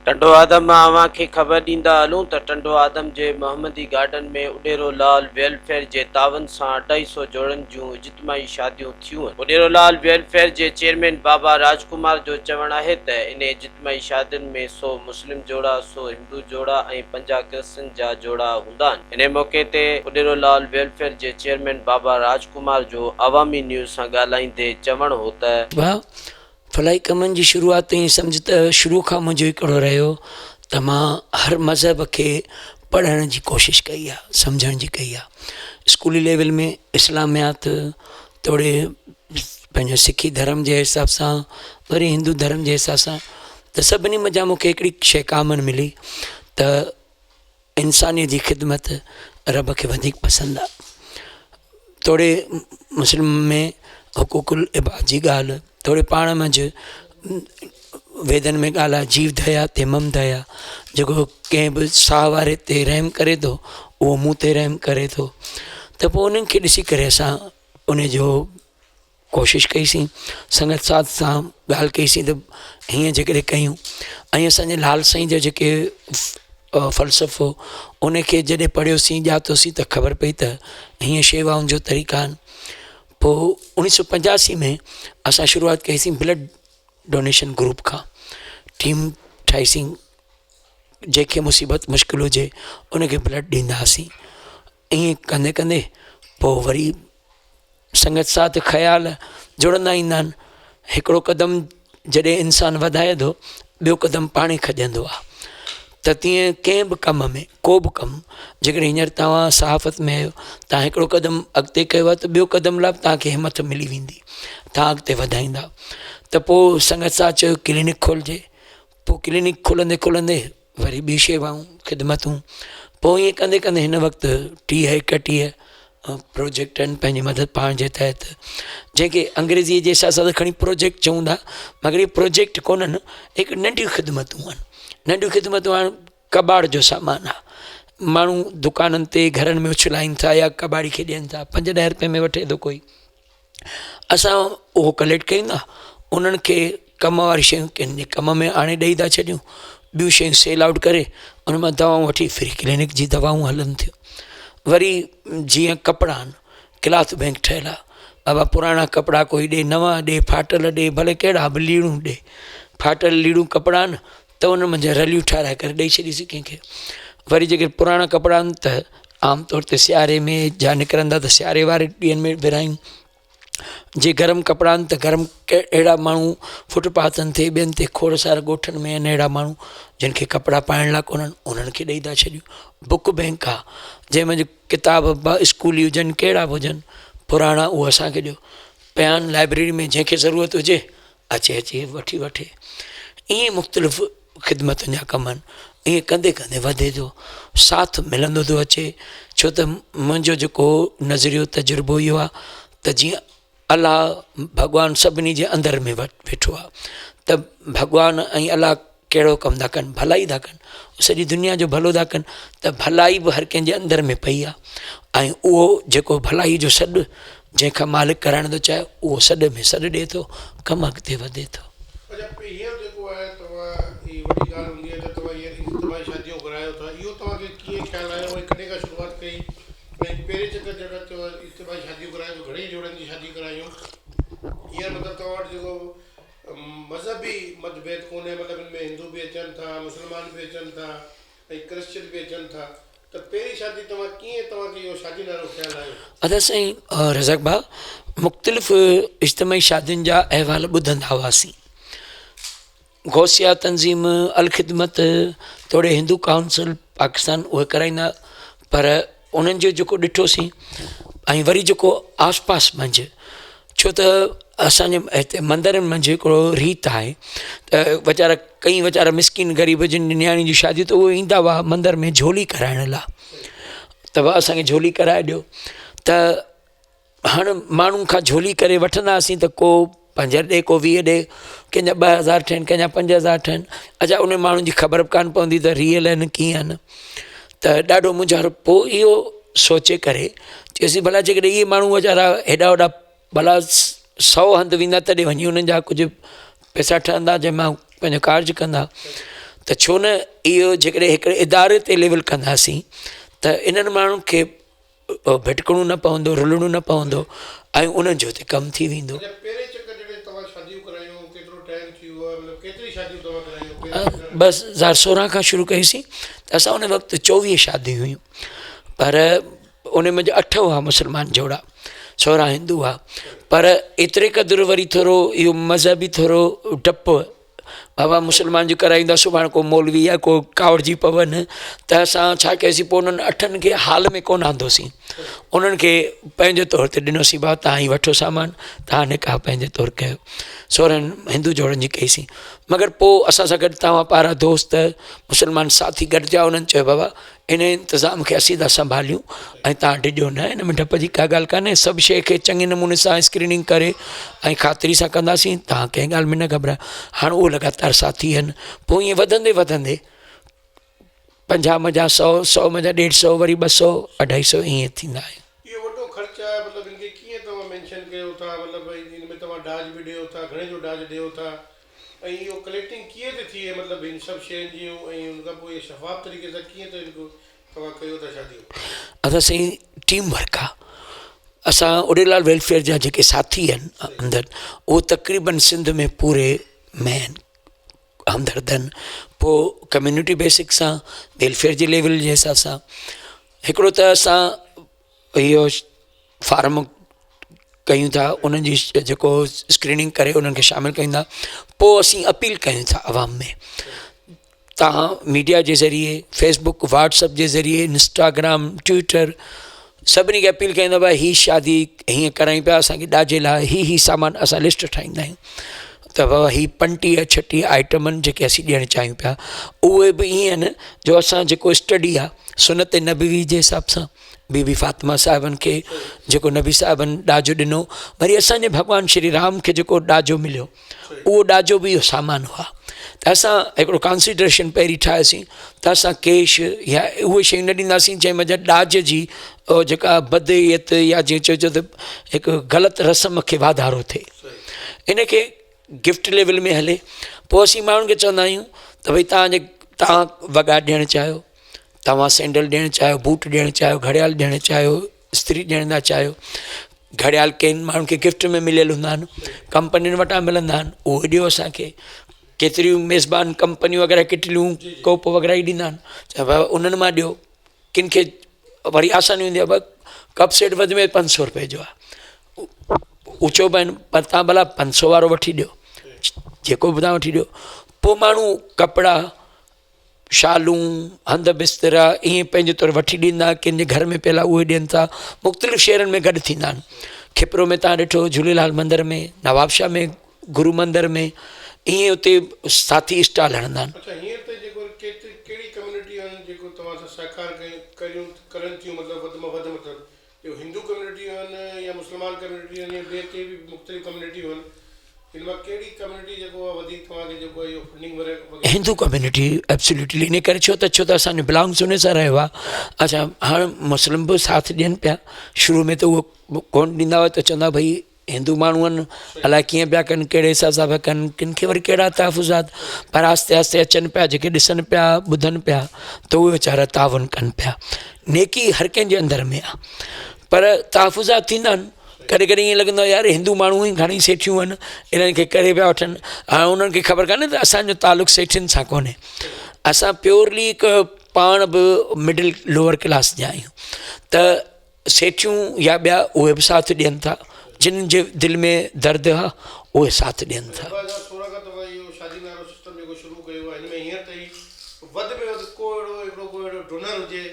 ٽنڊو آدم مان اوهان کي خبر ڏيندا هلون ته ٽنڊو آدم جي محمدي گارڊن ۾ اڏيرو لال ويلفيئر جي تعاون سان اڍائي سئو جوڙن جون اجتماعي شاديون ٿيون. اڏيرو لال ويلفيئر جي چيئرمين بابا راجڪمار جو چوڻ آهي ته انهي اجتماعي شادين ۾ سئو مسلم جوڙا، سئو هندو جوڙا ۽ 50 ڪرسچن جا جوڙا هوندا آهن. انهي موقعي تي اڏيرو لال ويلفيئر جي چيئرمين بابا راجڪمار جو عوامي نيوز سان ڳالهائيندي چوڻ هو ته. فلاحي ڪمن جي شروعات ائين سمجهه ته شروع کان منهنجو هڪڙو رهيو ته مان هر مذهب کي پڙهڻ جي ڪوشش ڪئي آهي سمجهڻ جي ڪئي آهي اسڪولي ليول ۾ اسلاميات توڙي پنهنجو سکي ڌرم جي حساب سان وري هندو ڌرم جي حساب سان ته سڀني منجهان مونکي هڪڙي شيء ڪامن ملي ته انسانيت جي خدمت رب کي وڌيڪ پسند آ. توڙي مسلم ۾ حقوق العباد جي ڳالهه توڙي پاڻ منجهه ويدن ۾ ڳالهه آ جيو ديا تي مم ديا جيڪو ڪنهن به ساهه واري تي رحم ڪري ٿو اهو مون تي رحم ڪري ٿو ته پوء انهن کي ڏسي ڪري اسان ان جو ڪوشش ڪئي سين سنگت ساٿ سان ڳالهه ڪئي سين ته هيئن جيڪڏهن ڪيون ۽ اسانجي لال سائين جا جيڪي فلسفو ان کي جڏهن پڙهيوسين ڄاتوسين ته خبر پئي ته هيئن شيوائن جو طريقا آهن پوء 1985 ۾ اسان شروعات ڪئي سين بلڊ ڊونيشن گروپ کان ٽيم ٺاهي سين جنهن کي مصيبت مشڪل هجي ان کي بلڊ ڏيندا هئاسين ائين ڪندي ڪندي پوء وري سنگت ساٿ خيال جڙندا ايندا آهن. هڪڙو قدم جڏهن انسان وڌائي ٿو ٻيو قدم پاڻ ئي کڄندو آهي ته تيئن ڪنهن به ڪم ۾ ڪو به ڪم جيڪڏهن هينئر توهان صحافت ۾ آهيو توهان هڪڙو قدم اڳتي ڪيو آهي ته ٻيو قدم لاءِ به توهان کي همٿ ملي ويندي توهان اڳتي وڌائيندا ته پوءِ سنگت ساٿ چيو ڪلينڪ کولجي پوءِ ڪلينڪ کولندي کولندي وري ٻي شيوائون خدمتون پوءِ ائين ڪندي ڪندي هن وقت 30 31 پروجيڪٽ آهن پنهنجي مدد پاڻ جي تحت جنهن کي انگريزيءَ جي حساب سان کڻي پروجيڪٽ چئون ٿا مگر اهي پروجيڪٽ ڪونهن هڪ ننڍيون خدمتون آهن ننڍيون خدمتون هاڻي ڪٻاڙ جو سامان آهي ماڻهو دڪانن تي گهرن ۾ اڇلائين ٿا يا ڪٻاڙي کي ڏين ٿا پنج ڏهه رپئي ۾ وٺي ٿو ڪوئي اسان اهو ڪليڪٽ ڪيون ٿا انهن کي ڪم واري شيون ڪن جي ڪم ۾ آڻي ڏئي ٿا ڇڏيون ٻيون شيون سيل آئوٽ ڪري ان مان دوائون وٺي فري ڪلينڪ جي دوائون هلن ٿيون وري جيئن ڪپڙا آهن ڪلاٿ بينڪ ٺهيل آهي بابا پراڻا ڪپڙا ڪوئي ڏي نوان ڏي ڦاٽل ڏي ڀلي ڪهڙا به ليڙون ڏي ڦاٽل ليڙون ڪپڙا آهن ته ان منجهان رليون ٺاراهي ڪري ڏئي ڇڏيسين ڪنهن کي وري جيڪي پراڻا ڪپڙا آهن ته عام طور تي سياري ۾ جا نڪرندا ته سياري واري ڏينهن ۾ ورهايون جي گرم ڪپڙا آهن ته گرم اهڙا ماڻهو فٽ پاٿن تي ٻين تي کوڙ سارا ڳوٺن ۾ آهن اهڙا ماڻهو جن کي ڪپڙا پائڻ لاءِ ڪونهن انهن کي ڏئي ٿا ڇڏيون بڪ بينڪ آهي جنهن ۾ ڪتاب اسڪولي هجن ڪهڙا به هجن پراڻا اهي اسان کي ڏيو پيا آهن لائبريري ۾ جنهن کي ضرورت هجي اچي اچي وٺي وٺي ائين مختلف خدمتن جا ڪم آهن ائين ڪندي ڪندي وڌي ٿو ساٿ ملندو ٿو اچي ڇو ته منهنجو جيڪو نظريو تجربو اهو آهي ته جيئن الله ڀڳوان سڀني جي اندر ۾ ويٺو آهي ته ڀڳوان ۽ الله ڪهڙو ڪم ٿا ڪن ڀلائي ٿا ڪن سڄي دنيا جو ڀلو ٿا ڪن ته ڀلائي به هر ڪنهن جي اندر ۾ پئي آهي ۽ اهو جيڪو ڀلائي جو سڏ جنهن کان مالڪ ڪرائڻ ٿو چاهي اهو سڏ ۾ سڏ ڏئي ٿو ڪم اڳتي وڌي ٿو. اچا هينئر جيڪو آهي توهان هي وڏي ڳالهه هوندي آهي ته توهان هينئر اجتماعي شاديون ڪرايو ٿا اهو توهان کي ڪيئن خيال آيو ۽ ڪڏهن کان شروعات ڪئي ۽ پهرين چڪر جڏهن توهان اجتماعي شاديون ڪرايون ته گهڻي جوڙن جي شادي ڪرايون هينئر مطلب توهان وٽ جيڪو مذهبي مت ڀيد ڪونهي مطلب ان ۾ هندو به اچن ٿا مسلمان به اچن ٿا ۽ ڪرسچن به اچن ٿا ته پهرين شادي توهان ڪيئن توهان کي اهو شادين وارو خيال آيو؟ ادا سائين رزاق ڀاء مختلف اجتماعي شادين جا احوال ٻڌندا هئاسين غوثيه تنظيم الخدمت توڙي هندو ڪائونسل پاڪستان اهي ڪرائيندا پر انهن جو جيڪو ڏٺوسين ۽ وري جيڪو آس پاس منجهه ڇو ته اسانجي هتي مندرن منجهه هڪڙو ريت آهي ته ويچارا ڪئي ويچارا مسڪين غريب جن نياڻين جون شاديون ته اهي ايندا هئا مندر ۾ جهولي ڪرائڻ لاءِ ته ڀاءُ اسانکي جهولي ڪرائي ڏيو ته هاڻي ماڻهن کان جهولي ڪري وٺنداسين ته ڪو پنج ڏي ڪو 20 ڏي ڪنهن جا 2000 ٺهن ڪنهن جا 5000 ٺهن اڇا ان ماڻهن جي خبر به ڪانه پوندي ته ريئل آهن ڪيئن آهن ته ڏاڍو مونجهارو پوءِ اهو سوچي ڪري چيوسين ڀلا جيڪڏهن اهي ماڻهو ويچارا هيڏا وڏا ڀلا سؤ هنڌ ويندا تڏهن وڃي انهن جا ڪجهه پئسا ٺهندا جنهن مان پنهنجو ڪارج ڪندا. ته ڇو نه اهو جيڪڏهن هڪڙي اداري تي ليول ڪنداسين ته انهن ماڻهن کي ڀٽڪڻو نه پوندو رلڻو نه پوندو ۽ انهن جو هتي ڪم ٿي ويندو. 2016 کان شروع ڪئيسين ته اسان ان وقت 24 شاديون هيون پر ان منجهه اٺ هئا مسلمان جوڙا 16 هندو هئا پر ايتري قدر وري ٿورو اهو مذهبي ٿورو ڊپ بابا مسلمان جون ڪرائيندا سڀاڻي ڪو مولوي يا ڪو ڪاوڙجي پون ته اسان ڇا ڪيوسين پوء انهن اٺن کي هال ۾ ڪونه آندوسين انهن کي پنهنجي طور تي ڏنوسين بابا توهان هي وٺو سامان توهان نڪاح پنهنجي طور ڪيو 16 هندو جوڙن جي ڪئيسين مگر پوء اسان سان گڏ توهان پارا دوست مسلمان ساٿي گڏ ٿيا انهن چيو بابا ان انتظام کي اسين ٿا سنڀاليون ۽ توهان ڊڄو نه ان ۾ ڊپ جي ڪا ڳالهه ڪانهي سڀ شيء کي چڱي نموني سان اسڪريننگ ڪري ۽ خاطري سان ڪنداسين توهان ڪنهن ڳالهه ۾ نه گهٻرايو هاڻ اهو لڳاتار ساٿي آهن پوء ائين وڌندي وڌندي پنجاهه منجهان سؤ سؤ منجهان ڏيڍ سؤ وري ٻه سؤ اڍائي سؤ ائين ٿيندا آهن. اهو وڏو خرچ آهي مطلب ان کي ڪيئن توهان مينشن ڪيو ٿا مطلب ان ۾ توهان ڏاج به ڏيو ٿا گهڻي جو ڏاج ڏيو ٿا ۽ اهو ڪليڪٽنگ ڪيئن ٿي ٿئي مطلب هن سڀ شين جي ۽ ان کان پوء شفاف طريقي سان ڪيئن ته ان کي توهان ڪيو ٿا شاديون. ادا سائين ٽيم ورڪ آ اسان اڏيلال ويلفيئر جا جيڪي ساٿي آهن اندر اهو تقريبن سنڌ ۾ پوري ۾ آهن همدرد آهن پوء ڪميونٽي بيسڪ سان ويلفيئر جي ليول جي حساب سان هڪڙو ته اسان اهو فارم ڪيون ٿا انهن جي جيڪو اسڪريننگ ڪري انهن کي شامل ڪيون ٿا پوء اسين اپيل ڪيون ٿا عوام ۾ توهان ميڊيا جي ذريعي فيس بڪ واٽس اپ جي ذريعي انسٽاگرام ٽوئٽر سڀني کي اپيل ڪيون ٿا ڀائي هي شادي هيئن ڪرايون پيا اسانکي ڏاجي لاء هي هي سامان اسان لسٽ ٺاهيندا آهيون ته بابا هي 25 36 آئٽم آهن جيڪي اسين ڏيڻ چاهيون پيا اهي به ائين آهن جو اسان جيڪو اسٽڊي آهي سنت نبوي جي حساب سان بي بي فاطمه صاحبن کي جيڪو نبي صاحبن ڏاجو ڏنو وري اسانجي ڀڳوان شري رام کي جيڪو ڏاجو مليو اهو ڏاجو به اهو سامان هئا ته اسان هڪڙو ڪانسيڊريشن پهرين ٺاهيوسين ته اسان ڪيش يا اهي شيون نه ڏينداسين جنهن منجهه ڏاج جي جيڪا بدعيت يا جيئن چئجو ته هڪ غلط رسم کي واڌارو ٿئي ان کي گفٽ ليول ۾ هلي پوء اسين ماڻهن کي چوندا آهيون ته ڀئي توهان جي توهان وڳا ڏيڻ چاهيو توهان سينڊل ڏيڻ چاهيو بوٽ ڏيڻ چاهيو گهڙيال ڏيڻ چاهيو استري ڏيڻ ٿا چاهيو گهڙيال ڪن ماڻهن کي گفٽ ۾ مليل هوندا آهن ڪمپنين وٽان ملندا آهن اهي ڏيو اسانکي ڪيتريون ميزبان ڪمپنيون وغيره ڪٽليون ڪوپ وغيره ئي ڏيندا آهن ته انهن مان ڏيو ڪن کي وري آساني هوندي آهي ڪپ سيٽ وڌ ۾ وڌ پنج سؤ روپئي جو آهي اوچو به آهن پر تان ڀلا پنج سؤ وارو وٺي ڏيو جيڪو به تان وٺي ڏيو پوء ماڻهو ڪپڙا شالون هنڌ بسترا ائين پنهنجي طور وٺي ڏيندا ڪن جي گهر ۾ پيل آهي اهي ڏين ٿا مختلف شهرن ۾ گڏ ٿيندا آهن کپرو ۾ تان ڏٺو جهوليلال مندر ۾ نوابشاهه ۾ گرو مندر ۾ ائين اتي ساٿي اسٽال هڻندا آهن. اڇا هينئر تائين جيڪو ڪيتري ڪهڙي ڪميونٽي آهن جيڪو توهان سان سهڪار ڪريون ڪرن ٿيون مطلب وڌ مان وڌ مطلب اهو هندو ڪميونٽيون آهن يا مسلمان ڪميونٽيون آهن يا ٻي ڪي به مختلف ڪميونٽيون آهن ان مان ڪهڙي ڪميونٽي جيڪو آهي وڌيڪ توهان کي جيڪو آهي اهو فنڊنگ وغيره هندو ڪميونٽي ايبسوليوٽلي ان ڪري ڇو ته ڇو ته اسان جو بلانگس ان سان رهيو آهي اڇا هاڻ مسلم به ساٿ ڏين پيا شروع ۾ ته اهو ڪونه ڏيندا هئا ته چوندا ڀئي هندو ماڻهو آهن الائي ڪيئن پيا ڪن ڪهڙي حساب سان پيا ڪن ڪن کي وري ڪهڙا تحفظات پر آهستي آهستي اچن پيا جيڪي ڏسن پيا ٻڌن پيا ته اهي ويچارا تعاون ڪن پيا نيڪي هر ڪنهن جي اندر ۾ آهي پر تحفظات ٿيندا آهن ڪڏهن ڪڏهن ائين لڳندو آهي يار هندو ماڻهو ئي گهڻي سيٺيون آهن انهن کي ڪري پيا وٺن هاڻي انهن کي خبر ڪانهي ته اسانجو تعلق سيٺين سان ڪونهي اسان پيورلي هڪ پاڻ به مڊل لوئر ڪلاس جا آهيون ته سيٺيون يا ٻيا اهي به ساٿ ڏين ٿا جن جي دل ۾ درد آ اهي ساٿ ڏين ٿا. 2016 کان توهان اهو شادين وارو سسٽم جيڪو شروع ڪيو آهي هن ۾ هينئر تائين وڌ ۾ وڌ ڪو اهڙو هڪڙو ڪو اهڙو ڊونر هجي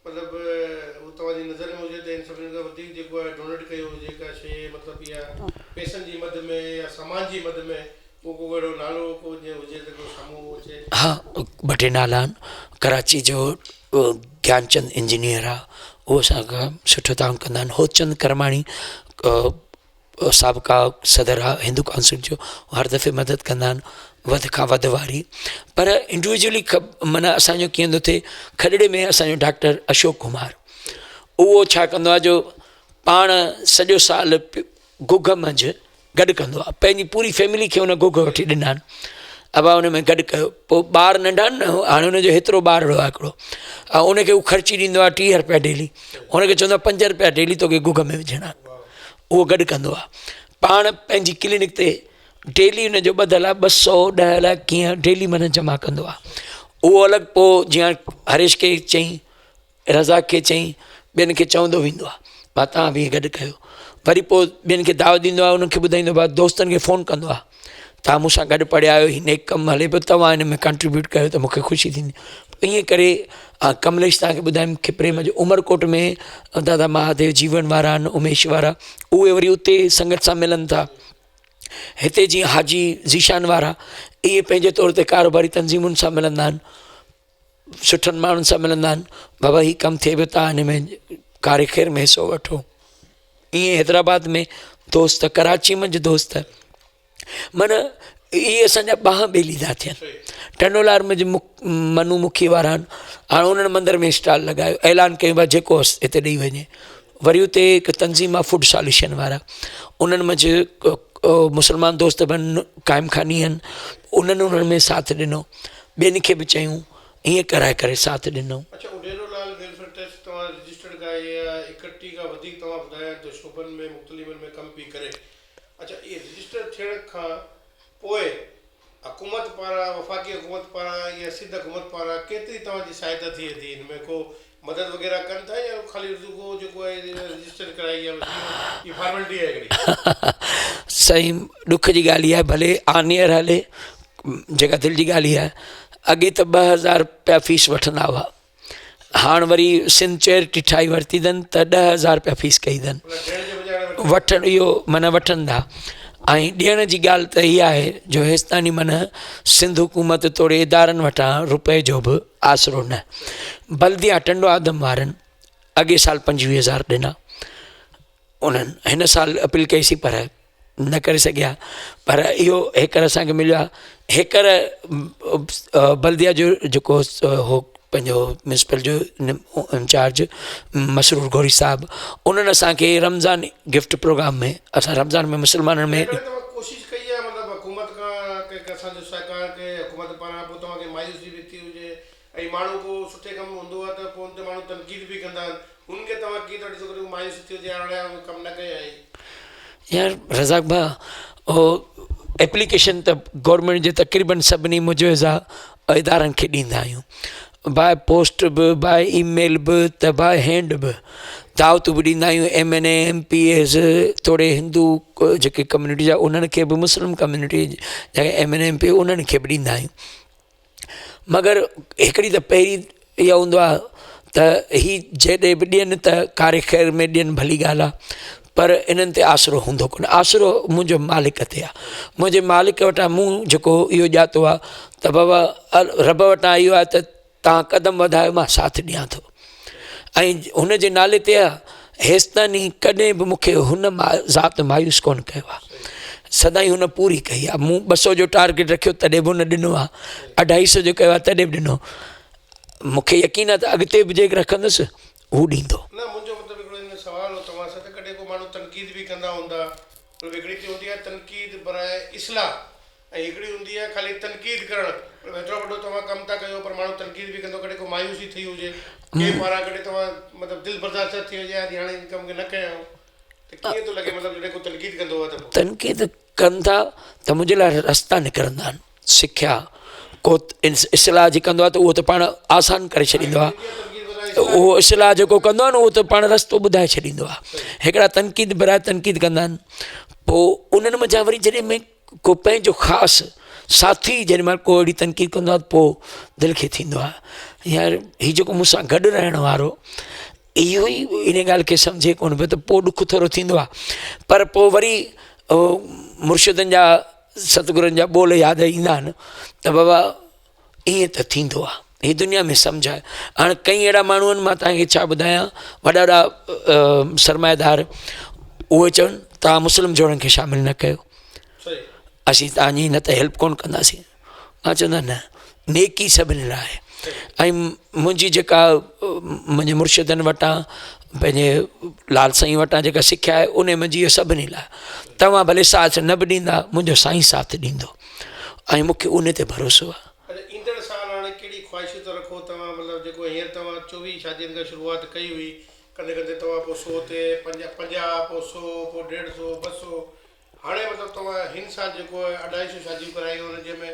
مطلب اهو توهان جي نظر ۾ هجي ته هن سڀني کان وڌيڪ جيڪو آهي ڊونيٽ ڪيو هجي ڪا شيء مطلب اها پئسن جي مد ۾ يا سامان جي مد ۾ ڪو ڪو اهڙو نالو ڪو جيئن هجي ته ڪو سامهون اچي. ها ٻه ٽي نالا آهن ڪراچي جو گيانچند انجنيئر آ اهو اسان کان سٺو تعاون ڪندا آهن هوتچند ڪرماڻي سابقا صدر آ هندو ڪائونسل جو هر دفعي مدد ڪندا آهن وڌ کان وڌ واري پر انڊيويجولي معنيٰ اسانجو ڪيئن ٿو ٿئي کڏڙي ۾ اسانجو ڊاڪٽر اشوڪ ڪمار اهو ڇا ڪندو آ جو پاڻ سڄو سال گگ منجهه گڏ ڪندو آهي پنهنجي پوري فيملي کي ان گگ وٺي ڏنا آهن ابا ان ۾ گڏ ڪيو پوء ٻار ننڍا آهن نه هاڻي ان جو هيترو ٻارڙو آهي هڪڙو ۽ ان کي هو خرچي ڏيندو آهي 30 روپيا ڊيلي ان کي چوندو آهي 5 روپيا ڊيلي توکي گگ ۾ وجهڻا اهو گڏ ڪندو آهي پاڻ پنهنجي ڪلينڪ تي ڊيلي ان جو ٻڌل آهي 210 الائي ڪيئن ڊيلي معنيٰ جمع ڪندو آهي اهو الڳ پوء جيئن هريش کي چئين رزاق کي چئين ٻين کي چوندو ويندو آهي ڀا توهان به گڏ ڪيو وري پوء ٻين کي دعوت ڏيندو آهي انهن کي ٻڌائيندو آهي دوستن کي فون ڪندو آهي توهان مون سان گڏ پڙهيا آهيو هي نيڪ ڪم هلي پيو توهان هن ۾ ڪنٽريبيوٽ ڪيو ته مون کي خوشي ٿيندي ائين ڪري ڪمليش توهان کي ٻڌايم کي پريم جو عمرڪوٽ ۾ دادا مهاديو جيون وارا آهن اميش وارا اهي وري اتي سنگت سان ملن ٿا هتي جيئن حاجي ذيشان وارا اهي پنهنجي طور تي ڪاروباري تنظيمن سان ملندا آهن سٺن ماڻهن سان ملندا آهن بابا هي ڪم ٿئي پيو تان هن ۾ ڪاري خير ۾ حصو وٺو ائين حيدرآباد ۾ دوست ڪراچي منجهه دوست معنيٰ اهي اسانجا ٻانهن ٻيلي ٿا ٿين ٽنڊولار منجهه منو مکي وارا آهن هاڻي انهن مندر ۾ اسٽال لڳايو اعلان ڪيو ڀاء جيڪو هتي ڏئي وڃي وري اتي هڪ تنظيم آهي فوڊ ساليوشن وارا انهن منجهه مسلمان دوست به آهن قائم خاني آهن انهن انهن ۾ ساٿ ڏنو ٻين کي به چيون ائين ڪرائي ڪري ساٿ ڏنو. اڇا اڍيرو لال ويلفيئر ٽرسٽ توهان رجسٽرڊ ڪرائي آهي 31 کان وڌيڪ توهان ٻڌايا ته شعبن ۾ مختلفن ۾ ڪم پئي ڪري اڇا اهي رجسٽر ٿيڻ کان پوء حڪومت پاران وفاقي حڪومت پاران يا سنڌ حڪومت پاران ڪيتري توهان جي سهائتا ٿئي ٿي ان ۾ ڪو مدد وغيره ڪن ٿا يا خالي رڳو جيڪو آهي رجسٽر ڪرائي يا بس اهو هي فارملٽي آهي هڪڙي. سائين ڏک جي ڳالهه اها آهي ڀلي آن ايئر هلي جيڪا دل جي ڳالهه اها آهي اڳي ته 2000 رپيا فيس وٺندا هئا هاڻ وري سنڌ چيئرٽي ٺاهي ورتي اٿن ته 10000 رپيا فيس ڪئي اٿن وٺڻ اهو معنيٰ وٺن ٿا ۽ ڏيڻ جي ڳالهه ته اها آهي جو هيستاني معنيٰ سنڌ حڪومت توڙي ادارن وٽان روپئي جو به آسرو نه بلديا ٽنڊو آدم وارن اڳي سال 25000 ڏنا انهن هن سال اپيل ڪئي سي پر نه ڪري سگهيا پر اهو هيڪر اسانکي مليو آهي هيڪر بلديا جو جيڪو هو پنهنجو ميونسپل جو انچارج مسرور گوري صاحب انهن اسانکي رمضان گفٽ پروگرام ۾ اسان رمضان ۾ مسلمانن ۾ ڪوشش ڪئي آهي مطلب حڪومت کان ڪنهن اسان جو سهڪار ڪئي حڪومت پاران پوء توهان کي مايوسي به ٿي هجي ۽ ماڻهو ڪو سٺي ڪم هوندو آهي ته پوء ان تي ماڻهو تنقيد به ڪندا آهن هن کي توهان ڪيئن ٿا ڏسو ڪڏهن مايوسي ٿي هجي يار اڙي آئون ڪم نه ڪيو آهي. يار رزاق ڀاء اهو ايپليڪيشن ته گورنمينٽ جي تقريبن سڀني مجوزه ادارن کي ڏيندا آهيون باء پوسٽ به باء اي ميل به ته باء هينڊ به دعوتون به ڏيندا آهيون M N A M P As توڙي هندو جيڪي ڪميونٽي جا انهن کي به مسلم ڪميونٽي جا M N A M P انهن کي به ڏيندا آهيون مگر هڪڙي ته پهرين اها هوندو آهي ته هي جيڏي به ڏين ته ڪاري خير ۾ ڏين ڀلي ڳالهه آهي پر انهن تي آسرو هوندو ڪونهي آسرو منهنجو مالڪ تي آهي منهنجي مالڪ وٽان مون جيڪو اهو ڄاتو آهي ته بابا رب وٽان اهو آهي ته توهان قدم وڌايو مان ساٿ ڏيان ٿو ۽ هن جي نالي تي هيستائين ڪڏهن به مون کي هن ذات مايوس ڪونه ڪيو آهي سدائين هن پوري ڪئي آهي مون 200 جو ٽارگيٽ رکيو تڏهن به هن ڏنو آهي 250 جو ڪيو آهي تڏهن به ڏنو مون کي يقين آهي ته اڳتي به جيڪ رکندس هو ڏيندو. نه منهنجو مطلب هڪڙو هن ۾ سوال هو توهان سان ته ڪڏهن ڪو ماڻهو تنقيد به ڪندا هوندا مطلب هڪڙي ته هوندي آهي تنقيد براء اصلاح ۽ هڪڙي هوندي آهي خالي تنقيد ڪرڻ مطلب هيترو وڏو توهان ڪم ٿا ڪيو پر ماڻهو تنقيد به ڪندو ڪڏهن ڪو مايوسي ٿي هجي ڪنهن پاران ڪڏهن توهان مطلب دل برداشت نه ٿي هجي يار هاڻي هن ڪم کي نه ڪيان ته ڪيئن ٿو لڳي مطلب جڏهن ڪو تنقيد ڪندو آهي ته پوء. تنقيد ڪن ٿا ته منهنجي لاء رستا نڪرندا آهن سکيا ڪو اصلاح جي ڪندو آهي ته اهو ته پاڻ آسان ڪري ڇڏيندو آهي اهو اصلاح جيڪو ڪندو آهي نه اهو ته پاڻ رستو ٻڌائي ڇڏيندو آهي هڪڙا تنقيد براء تنقيد ڪندا آهن پوء انهن منجهان وري جڏهن ۾ ڪو پنهنجو خاص ساٿي جيڏي مهل ڪو اهڙي تنقيد ڪندو آهي ته پوء دل کي ٿيندو آهي يار هي جيڪو مون سان گڏ رهڻ وارو اهو ئي ان ڳالهه کي سمجهي ڪونه پيو ته پوء ڏک ٿورو ٿيندو آهي پر پوء وري مرشدن جا ستگرن جا ٻول ياد ايندا آهن ته بابا ائين ته ٿيندو آهي هي دنيا ۾ سمجهه آهي هاڻي ڪئي اهڙا ماڻهو آهن مان توهان کي ڇا ٻڌايان وڏا وڏا سرمائيدار اهي چون توهان مسلم جوڙن کي شامل نه ڪيو اسين توهان جي نه ته هيلپ ڪونه ڪنداسين مان چوندو نه نيڪي سڀني لاء آهي ۽ منهنجي جيڪا منهنجي مرشدن وٽان پنهنجي لال سائين وٽان جيڪا سکيا آهي ان منهنجي اهو سڀني لاء توهان ڀلي ساٿ نه به ڏيندا منهنجو سائين ساٿ ڏيندو. ۽ مون کي ان تي ڀروسو آهي. اچا ايندڙ سال هاڻي ڪهڙي خواهشون ٿا رکو توهان مطلب جيڪو هينئر توهان 24 شادين کان شروعات ڪئي هئي ڪندي ڪندي توهان پوء سو تي 50 پوء سو پوء ڏيڍ سو 200 هاڻي مطلب توهان هن سال جيڪو آهي اڍائي سو شاديون ڪرايون آهن جنهن ۾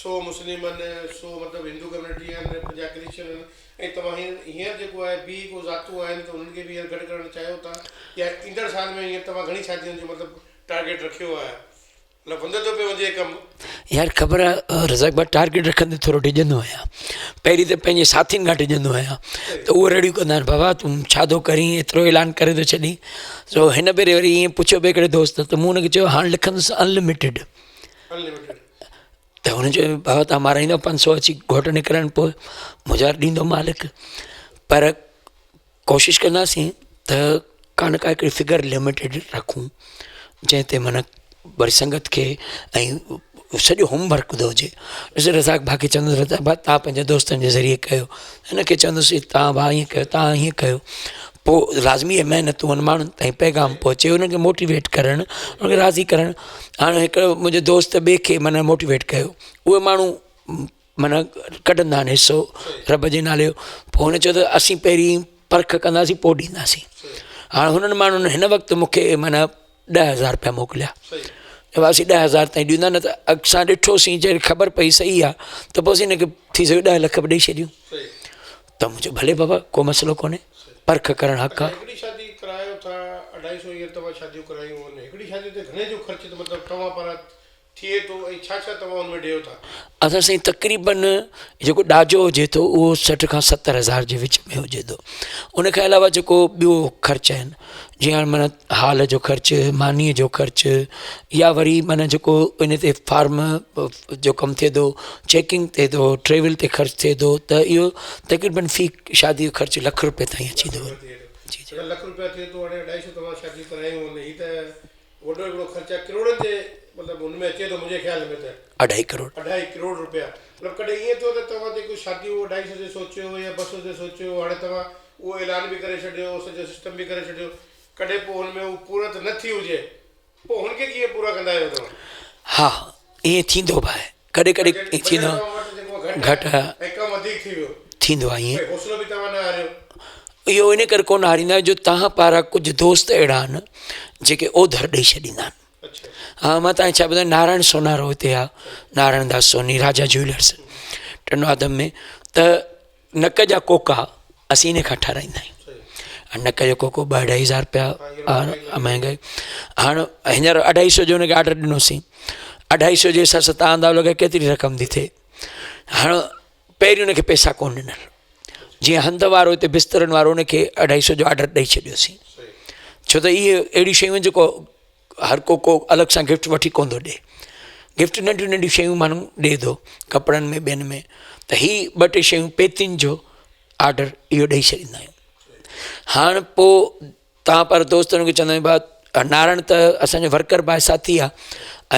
سو مسلم آهن سو مطلب هندو ڪميونٽي آهن 50 ڪرسچن آهن ۽ توهان هينئر جيڪو آهي ٻي ڪو ذاتون آهن ته انهن کي به هينئر گڏ ڪرڻ چاهيو ٿا يا ايندڙ سال ۾ هينئر توهان گهڻي شادين جو مطلب ٽارگيٽ رکيو آهي مطلب وڌندو پيو وڃي ڪم. يار خبر آ رزاق ڀاء ٽارگيٽ رکندي ٿورو ڊڄندو آهيان پهرين ته پنهنجي ساٿين کان ڊڄندو آهيان ته اهي رڙيون ڪندا آهن بابا تون ڇا ٿو ڪرين ايترو اعلان ڪري ٿو ڇڏين سو هن ڀيري وري ائين پڇيو پئي هڪڙي دوست ته مون هن کي چيو هاڻ لکندس انلميٽيڊ ته هن چيو بابا تان مارائيندو 500 اچي گهوٽ نڪرن پوء منهنجا ڏيندو مالڪ پر ڪوشش ڪنداسين ته ڪا نه ڪا هڪڙي فگر لميٽيڊ رکون جنهن تي معنيٰ وري سنگت کي ۽ سڄو هوم ورڪ ٿو هجي ڏس رزاق ڀاء کي چوندس رزاق ڀاء تان پنهنجي دوستن جي ذريعي ڪيو هن کي چوندس تان ڀاء ائين ڪيو تان ائين ڪيو پوء لازمي اهي محنتون آهن ماڻهن تائين پيغام پهچي انهن کي موٽيويٽ ڪرڻ انهن کي راضي ڪرڻ هاڻي هڪ منهنجي دوست ٻئي کي معنيٰ موٽيويٽ ڪيو اهي ماڻهو معنيٰ ڪڍندا آهن حصو رب جي نالي جو پوء هن چيو ته اسين پهرين پرک ڪنداسين پوء ڏينداسين هاڻي هنن ماڻهن هن وقت مون کي معنيٰ 10,000 روپيا موڪليا چيو اسين 10,000 تائين ڏيندا نه ته اسان ڏٺوسين جڏهن خبر پئي صحيح آهي ته پوء اسين هن کي ٿي سگهي 10 لک به ڏئي ڇڏيون ته مون چيو ڀلي بابا ڪو مسئلو ڪونهي پرک ڪرڻ حق آهي. هڪڙي شادي ڪرايو ٿا اڍائي سو هينئر توهان شاديون ڪرايون آهن هڪڙي شادي تي گهڻي جو خرچ مطلب توهان پاران ٿئي ٿو ۽ ڇا ڇا توهان ان ۾ ڏيو ٿا؟ اسان سائين تقريبن جيڪو ڏاجو هجي ٿو اهو 60 کان 70 هزار جي وچ ۾ هجي ٿو ان کان علاوه جيڪو ٻيو خرچ آهن جيئن هاڻي معنيٰ هال جو خرچ مانيء جو خرچ يا وري معنيٰ جيڪو ان تي فارم جو ڪم ٿئي ٿو چيڪنگ ٿئي ٿو ٽريول تي خرچ ٿئي ٿو ته اهو تقريبن في شادي جو خرچ لک روپئي تائين اچي ٿو وڃي جي جي لک روپيا ٿئي ٿو هاڻي اڍائي سو توهان شاديون ڪرايون آهن هي ته وڏو هڪڙو خرچ آهي ڪروڙن جي مطلب ان ۾ اچي ٿو منهنجي خيال ۾ ته اڍائي ڪروڙ اڍائي ڪروڙ روپيا مطلب ڪڏهن ائين ٿيو ته توهان جيڪو شاديون اڍائي سو تي سوچيو يا 200 تي سوچيو هاڻي توهان اهو اعلان به ڪري ڇڏيو سڄو سسٽم به ڪري ڇڏيو ڪڏهن پوء هن ۾ هو پورت نه ٿي هجي پوء هن کي ڪيئن پورا ڪندا آهيو توهان؟ ها ائين ٿيندو به آهي ڪڏهن ڪڏهن ائين ٿيندو گهٽ ۽ ڪم وڌيڪ ٿي ويو ٿيندو آهي ائين حوصلو به توهان نه هاريو. اهو ان ڪري ڪونه هاريندا آهيون جو توهان پارا ڪجهه دوست اهڙا آهن جيڪي اوڌر ڏئي ڇڏيندا آهن. ها مان توهان کي ڇا ٻڌايان نارائڻ سونارو هتي آهي نارائڻ داس سوني راجا جويلرس ٽنڊو آدم ۾ ته نڪ جا ڪوڪا اسين ان کان ٺهرائيندا آهيون نڪ جو ڪوڪو ٻه اڍائي هزار روپيا مهانگائي هاڻ هينئر اڍائي سو جو هن کي آرڊر ڏنوسين اڍائي سو جي حساب سان تان اندازو لڳايو ڪيتري رقم ٿي ٿئي هاڻ پهرين هن کي پئسا ڪونه ڏنل جيئن هنڌ وارو هتي بسترن وارو هن کي اڍائي سو جو آرڊر ڏئي ڇڏيوسين ڇو ته اهي اهڙيون شيون آهن جيڪو هر ڪو ڪو الڳ سان گفٽ وٺي ڪونه ٿو ڏي گفٽ ننڍيون ننڍيون شيون ماڻهو ڏي ٿو ڪپڙن ۾ ٻين ۾ ته هي ٻه ٽي شيون پيتين جو آرڊر اهو ڏئي ڇڏيندا آهيون هاڻ پوء تان پر دوستن کي چوندا آهيون ڀاء نارائڻ ته اسانجو ورڪر ڀاء ساٿي آهي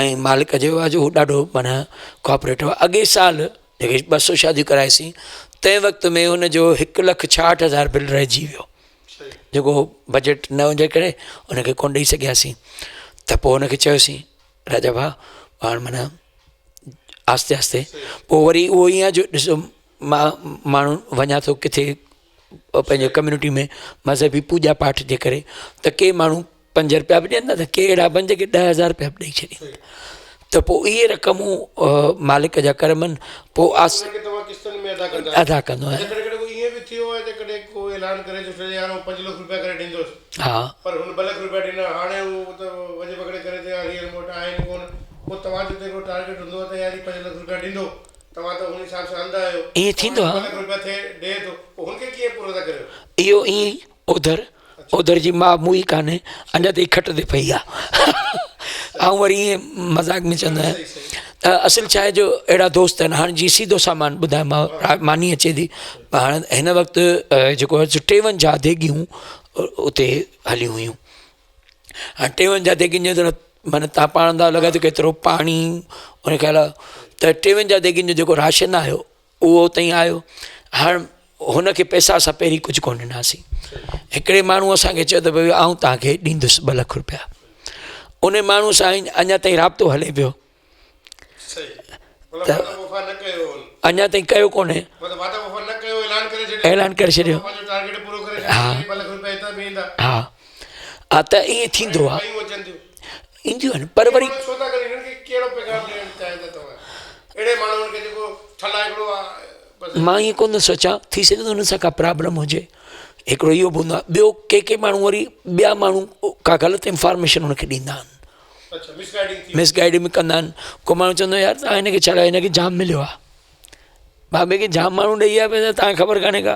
۽ مالڪ جو آهي جو هو ڏاڍو معنيٰ ڪوآپريٽو آهي اڳي سال جيڪي 200 شاديون ڪرايسين تنهن وقت ۾ هن جو 1,66,000 بل رهجي ويو جيڪو بجيٽ نه هجي ڪري ان کي ڪونه ڏئي سگهياسين ته پوء هن کي چيوسين راجا ڀاء پاڻ معنيٰ آهستي آهستي پوء وري اهو ائين آهي جو ڏسو مان ماڻهو وڃان ٿو ڪٿي پنهنجي ڪميونٽي ۾ مذهبي پوڄا پاٺ جي ڪري ته ڪي ماڻهو 5 روپيا به ڏين ٿا ته ڪي اهڙا به آهن جيڪي 10,000 روپيا به ڏئي ڇڏين ٿا ته پوء اهي رقمون مالڪ جا ڪرم آهن پوء آس ادا ڪندو آهيان. ها. ائين ٿيندو آهي. اهو ائين ئي اوڌر اوڌر جي ماء موئي ڪانهي اڃا تائين کٽ تي پئي آ. آئون وري ائين مذاق ۾ چوندو آهيان ته اصل ڇا آهي جو اهڙا دوست آهن هاڻي جيئن سيڌو سامان ٻڌايومانو ماني اچي ٿي هاڻي هن وقت جيڪو آهي 53 ديڳيون اتي هليون هيون هاڻي 53 ديڳين جو معنيٰ تان پاڻ اندازو لڳايو ته ڪيترو پاڻي ان کان علاوه ته 53 ديڳين جو جيڪو راشن آيو اهو تائين آيو هاڻ هن کي پئسا اسان پهرين ڪجهه ڪونه ڏناسين هڪڙي ماڻهو اسانکي چيو ته ڀئي آئون توهان کي ڏيندس 2 لک روپيا ان ماڻهو سان اڃا تائين رابطو هلي پيو. ته اڃا تائين ڪيو ڪونهي. اعلان ڪري ڇڏيو. ها ها ها ته ائين ٿيندو آ اينديون آهن پر وري مان ائين ڪونه ٿو سوچان ٿي سگهي ٿو انهن سان ڪا پرابلم هجي هڪڙو اهو به هوندو آ ٻيو ڪي ڪي ماڻهو وري ٻيا ماڻهو ڪا غلط انفارميشن ان کي ڏيندا آهن. مس گائيڊنگ به ڪندا آهن ڪو ماڻهو چوندو يار توهان هن کي ڇا هن کي جام مليو آهي بابي کي جام ماڻهو ڏئي ويا پئسا توهان کي خبر ڪانهي ڪا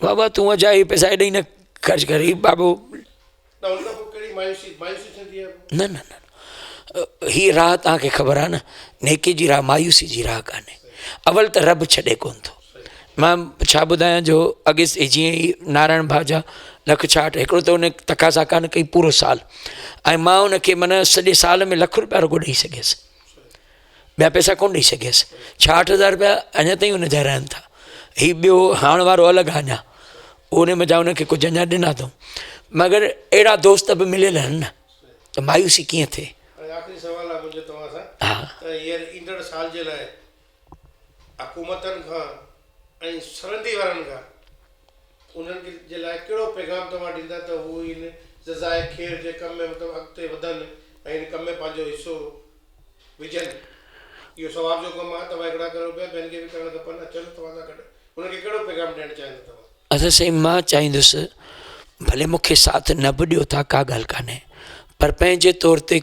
بابا تون اجا هي پئسا هيڏي نه خرچ ڪر هي بابو نه نه نه هي راهه توهان کي خبر آهي نه نيڪي جي راهه مايوسي جي راهه ڪانهي اول ته رب ڇڏي ڪونه ٿو مان ڇا ٻڌايان جو اڳي جيئن ئي نارائڻ ڀاء جا لک ڇاهٺ هڪڙو ته ان تقاضا ڪانه ڪئي پورو سال ۽ مان ان کي معنيٰ سڄي سال ۾ لک روپيا رڳو ڏئي سگهيس ٻيا پئسا ڪونه ڏئي سگهيس 66 هزار روپيا اڃا تائين ان جا رهن ٿا هي ٻيو هاڻ وارو الڳ آهي اڃا ان منجهان ان کي ڪجهه اڃا ڏنا اٿئون مگر اهڙا دوست به مليل آهن نه ته مايوسي ڪيئن ٿئي. هاڻي آخري سوال آهي منهنجو توهان سان ته هينئر ايندڙ سال جي لاء حڪومتن کان ۽ سرندي وارن کان انهن جي لاء ڪهڙو پيغام توهان ڏيندا ته هو ان جزائي خير جي ڪم ۾ مطلب اڳتي وڌن ۽ ان ڪم ۾ پنهنجو حصو وجهن اهو ثواب جو ڪم آهي توهان هڪڙا ڪريو پيا ٻين کي به ڪرڻ کپن اچن توهان سان گڏ انهن کي ڪهڙو پيغام ڏيڻ چاهيندا توهان. ادا سائين مان چاهيندس ڀلي مون کي ساٿ نه به ڏيو ٿا ڪا ڳالهه ڪانهي پر پنهنجي طور تي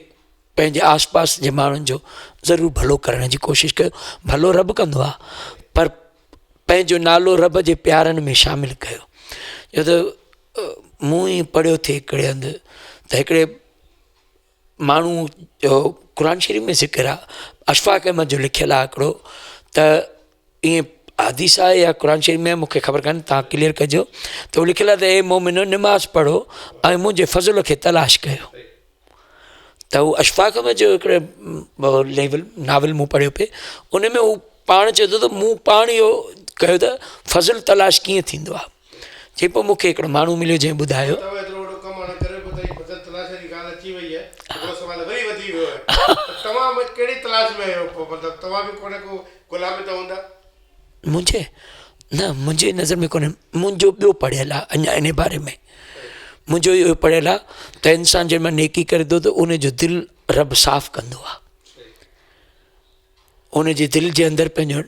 پنهنجي آس پاس جي ماڻهن جو ضرور ڀلو ڪرڻ جي ڪوشش ڪيو ڀلو رب ڪندو آهي پر پنهنجو نالو رب جي پيارن ۾ شامل ڪيو ڇو ته مون ائين پڙهيو ٿي هڪڙي هنڌ ته هڪڙي ماڻهو جو قرآن شريف ۾ ذڪر آهي اشفاق احمد جو لکيل آهي هڪڙو ته ائين حديث آهي يا قرآن شريف ۾ مونکي خبر ڪانهي تان ڪليئر ڪجو ته لکيل آهي ته اي مومنو نماز پڙهو ۽ منهنجي فضل کي تلاش ڪيو ته هو اشفاق احمد جو هڪڙي ليول ناول مون پڙهيو پئي ان ۾ هو پاڻ چئي ٿو ته مون پاڻ اهو ڪيو ته فضل تلاش ڪيئن ٿيندو آهي چئي پوء مون کي هڪڙو ماڻهو مليو جنهن ٻڌايو. منهنجي نه منهنجي نظر ۾ ڪونهي منهنجو ٻيو پڙهيل آهي اڃا ان باري ۾ منهنجو اهو پڙهيل آهي ته انسان جنهن مهل نيڪي ڪري ٿو ته ان جو دل رب صاف ڪندو آهي ان جي دل جي اندر پنهنجو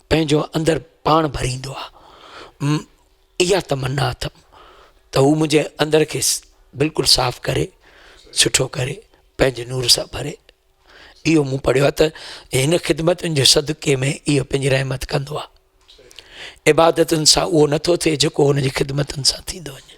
پنهنجو اندر پاڻ ڀريندو آهي اها تمنا اٿم ته هو منهنجي اندر کي بلڪل صاف ڪري سٺو ڪري پنهنجي نور سان ڀري اهو مون پڙهيو آهي ته هن خدمتن جي صدقي ۾ اهو پنهنجي رحمت ڪندو آهي عبادتن سان اهو نٿو ٿئي جيڪو هن جي خدمتن سان ٿيندو وڃي.